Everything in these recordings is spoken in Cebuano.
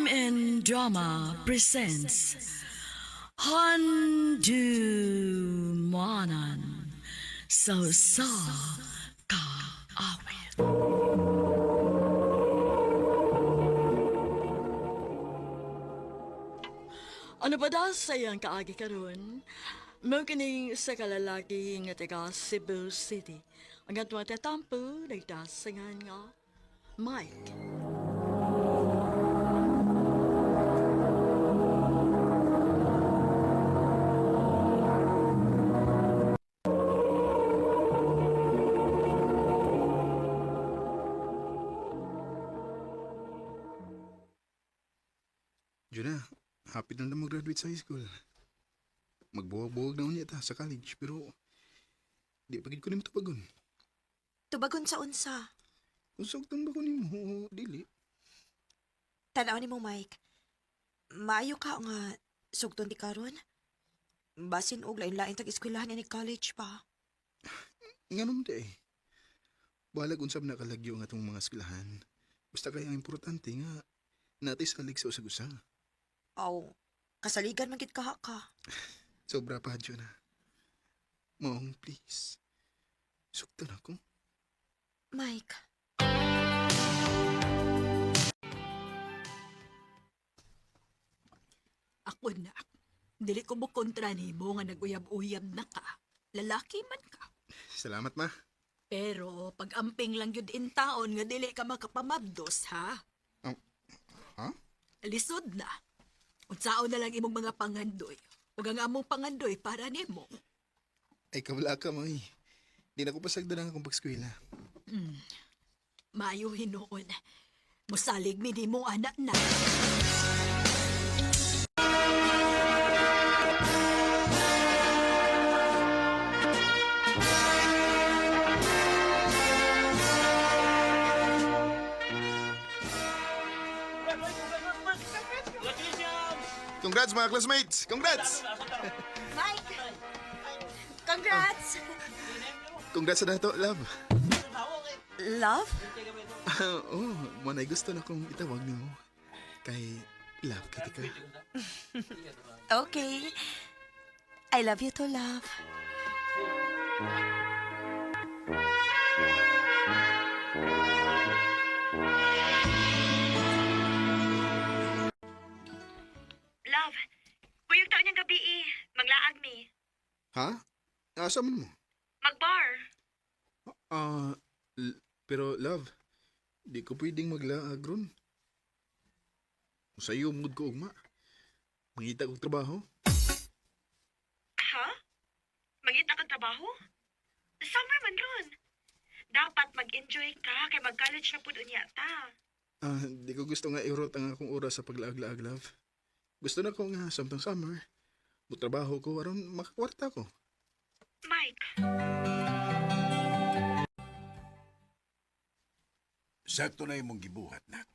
RMN Drama presents Handumanan sa sa Kaawit. Ano ba daw sa iyang kaagi karon? Mao kining sa kalalaki nga taga Cebu City. Ang atong tatampo nagdasingan nga Mike. Juna, happy na na mag-graduate sa high school. Magbuwag-buwag na unya ta sa college, pero di pa gid ko nimo tubagon. Tubagon sa unsa. Kung sugton ba ko nimo, dili. Tanaw ni mo, Mike. Maayo ka nga sugton di karon. Basin og lain-lain tag eskwelahan ni college pa. Nganom di eh. Balag unsab na kalagyo ang atong mga eskwelahan. Basta kay ang importante nga natay salig sa usag-usa. Aw, kasaligan man gid kaha ka. Sobra pa, Juna. Mong, please. Sugton ako. Mike, Ako na. Dili ko mo kontra nimo nga naguyab-uyab na ka. Lalaki man ka. Salamat, ma. Pero pag-amping lang yun in taon nga dili ka makapamabdos, ha? Ha? Lisod na. Unsaon na lang imong mga pangandoy. Ug ang among pangandoy para nimo. Ay, kabla ka, may. Di na ko pasagdan ang akong pag-eskwela. Maayo hinuon. Musalig mi nimo anak na. Congrats, mga classmates! Congrats! Mike! Congrats! Congrats sa dato, love. Love? Ah, oh, manay gusto na kong itawag nimo. Kay love kita ka. Okay. I love you too, love. Love, kuyog taon niyang gabi eh. Manglaag mi. Ha? Asa man mo? Magbar. Ah, pero love, di ko pwedeng maglaag ron. Sa iyo mood ko ugma. Mangita kog trabaho. Ha? Mangita kang trabaho? Summer man ron. Dapat mag-enjoy ka kay mag-college na pud unya ta. Ah, di ko gusto nga irot ang akong oras sa paglaag-laag, love. Gusto na ko nga samtang summer. Mutrabaho ko aron makakwarta ko. Mike, Sakto na imong gibuhat, nak.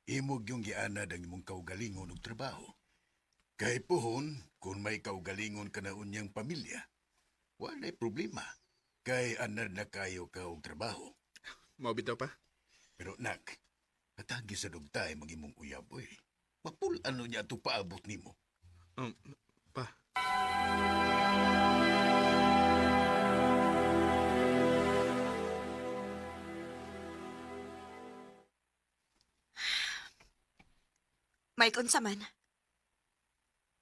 Imog yung gianad ang imong kaugalingon og trabaho. Kay puhon, kung may kaugalingon ka na unyang pamilya, walay problema. Kay anad na kayo ka og trabaho. Mao bitaw pa. Pero nak, atagi sa dugtay mag imong uyab, oy. Mapul-ano niya ato paabot nimo. Um, pa. Mike, unsa man?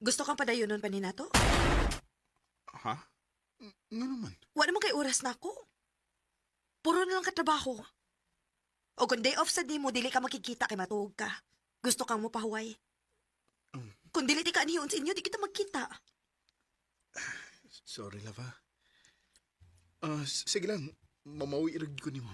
Gusto kang padayonon pa ni nato? Ha? Nga naman. Wa naman kay oras na ako. Puro na lang katrabaho. O kung day off sa di mo, dili ka makikita kay matuog ka. Gusto kang mopahuway. Kung dili ti ka aniyon sa inyo, di kita magkita. Sorry, love, ha? Ah, sige lang. Mamawi rin ko nimo.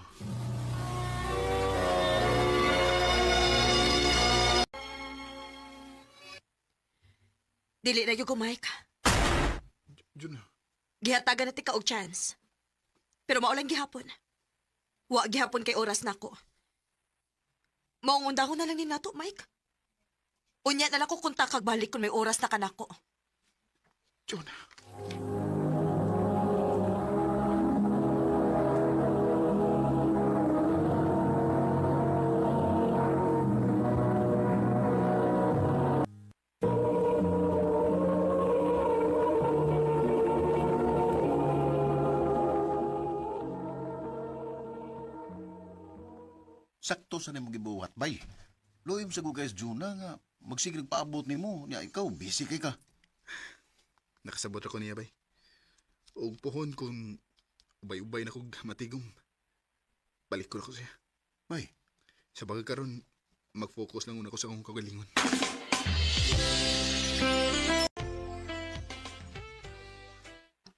Dili na gyud ko, Mike. Juna. Gihatagan na ti ka og chance. Pero mao lang gihapon. Wa gihapon kay oras nako. Maong undahon na lang ni nato, Mike. Unya na lang ko kung takag balik kung may oras na kanako. Juna. Sakto sa nimo gibuhat, bay. Luim sa guys Juna nga magsige paabot nimo, nya ikaw busy kay ka. Nakasabot ako niya, bay. Og pohon kung ubay-ubay na kog matigom. Balik ko na ko siya. Bay, Sa bagay karon, mag-focus lang una ko sa akong kagalingon.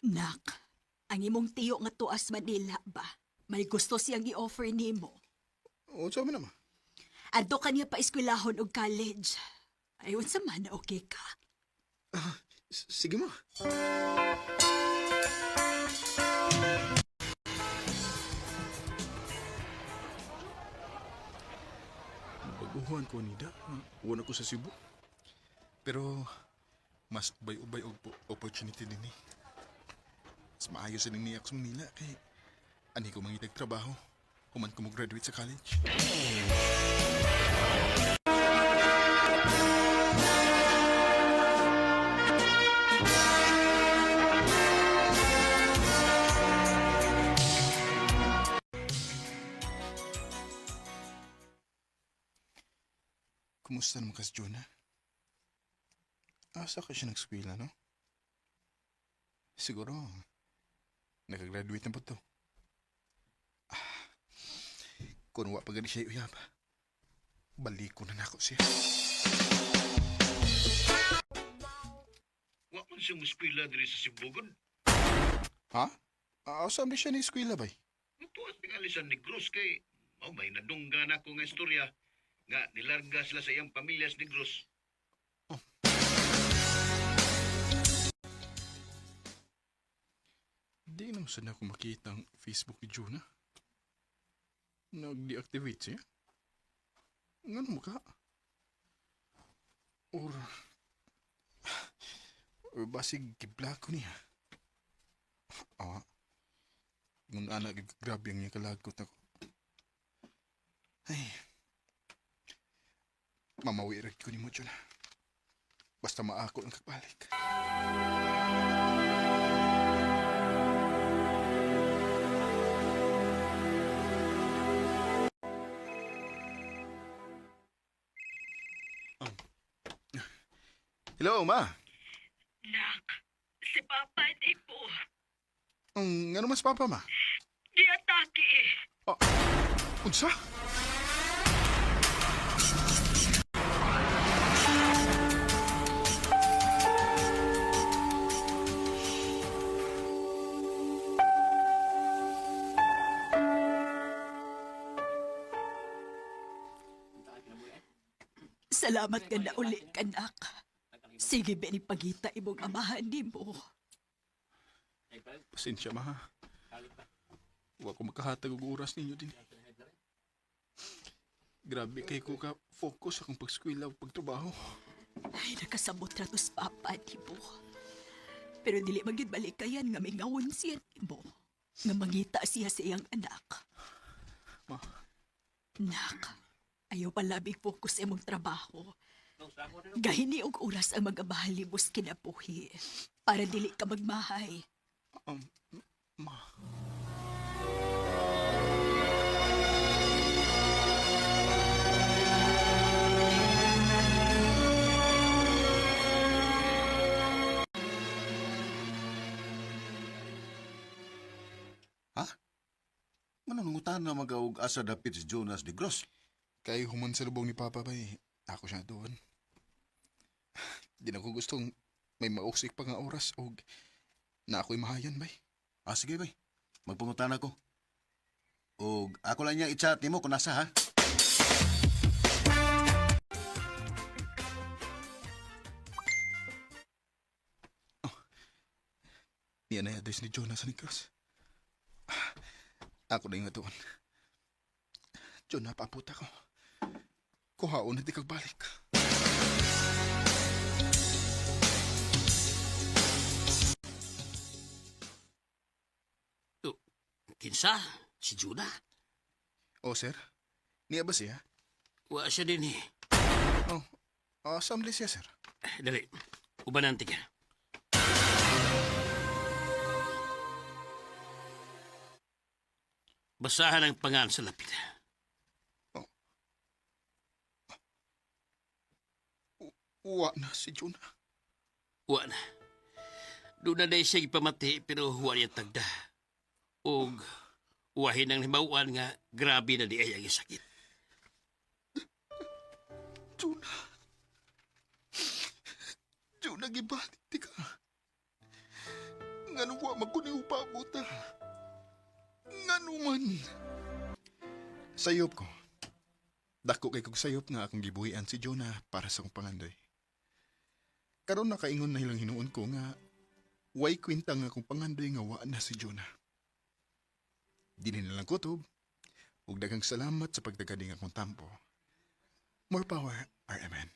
Nak, ang imong tiyo nga tuas Manila ba? May gusto siyang i-offer nimo. O, sa man naman. Adto kaniya pa eskwelahon og college. Ay, unsa man na okay ka? Sige ma. Baguhan ko nida. Uwan ako sa Cebu. Pero mas ubay-ubay og opportunity din eh. Mas maayo sa niya sa Manila kay ani ko mangitag trabaho human ko mo-graduate sa college. Kumusta naman ka si Jonah? Asa ka siya nag-eskwela, no? Siguro, nakagraduate na po to. Ah, kung wa pa gani siya uyab, balik ko na nako siya. Wa man siya muskwila diri sa Sibugon. Ha? Ah, saan di siya ni-eskwela, bay? Mutuas tingali sa Negros kay mao may nadunggan ako nga istorya nga nilarga sila sa iyang pamilya sa Negros. Di naman sad na ako makita ang Facebook ni Jonah. Nag-deactivate siya? Ngano mo ka? Or... Or basig gibla ko niya. Ah. Ngun ana grabe ang iyang kalagot ako. Ay. Mamawi ra ko nimo Jonah. Basta maako ang kagbalik. Hello, ma. Nak, si Papa di po. Ang ano mas papa, ma? Giatake eh. Unsa? Salamat ka na uli, kanak. Sige, Benny, pagita imong amahan nimo. Pasensya, ma. ha. Wa ko makahatag og oras ninyo din. Grabe kay ko ka focus akong pagskwela ug pagtrabaho. Ay, nakasabot ra to sa papa nimo. Pero dili man gyud balikayan nga mingawon siya nimo. Nga mangita siya sa iyang anak. Ma. Nak, ayaw palabig focus sa imong trabaho. Gahini og oras ang mag-abahali mo sa kinabuhi para dili ka magmahay. Um, ma. Ha? Mananungutan na magaug asa dapit si Jonas de Gross. Kay human sa lubong ni Papa bay, ako siya doon. Di na ko gustong may mausik pa nga oras og na ako'y mahayan bay. Ah, sige bay. Magpangutan ako. Og ako lang niya i-chat nimo kung nasa ha. Niya na address ni Jonas sa Negros. Ako na yung doon. Jonah, paputa ko. Kuhaon na di kag balik. Kinsa? Si Judah? Oh, sir. Niya ba siya? Wa siya din eh. Oh, saan siya, sir? Dali, ubanan tiga. Basahan ang pangan sa lapid. Oh. Wa na si Jonah. Wa na. Doon na dahil siya ipamati pero wa niya tagda. Og wahin ang himawan nga grabe na di ay ang sakit. Jonah. Jonah, gibati ti ka. Ngano wa man ko ni upabot ah. Ngano man. Sayop ko. Dako kay kog sayop nga akong gibuhian si Jonah para sa akong pangandoy. Karon nakaingon na hilang hinuon ko nga way kwenta nga akong pangandoy nga wa na si Jonah. Dili na lang kutob. Ug daghang salamat sa pagdagaling akong tampo. More power, RMN.